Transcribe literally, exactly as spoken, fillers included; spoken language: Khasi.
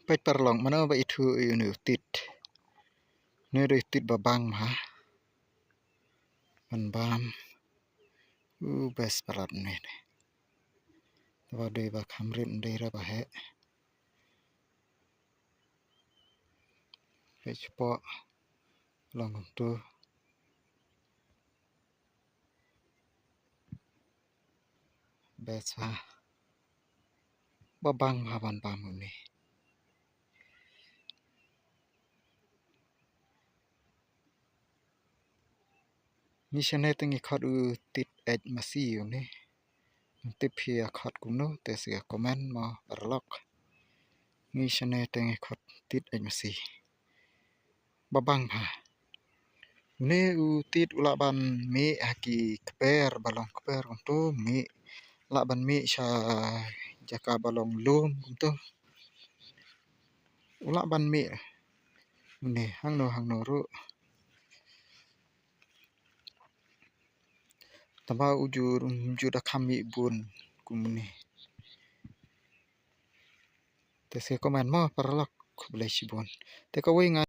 Peit paralok, mano ba ithuh ïa une u tit. Une u dei u tit ba bang bha. Ban bam. U best palat une. Te ba dei ba kham rit, ym dei re ba heh. Peit shapoh. Long kumtu. Best bha. Ba bang bha ban bam une. Ngi shane te ngi khot u tit eit masi une. Tip phi ïa khot kumno te sa comment mo paralok. Ngi shane te ngi khot tit eit masi. Ba bang bha. Une u tit u lah ban mih ha ki kper ba long kper kumto, mih, lah ban mih sha jaka ba long lum kumto. U lah ban mih une hangno hangno ruh. Tangba u ju, ju da kham mih bun kumne. Te sa comment mo paralok, khublei shibun. Te kawei nga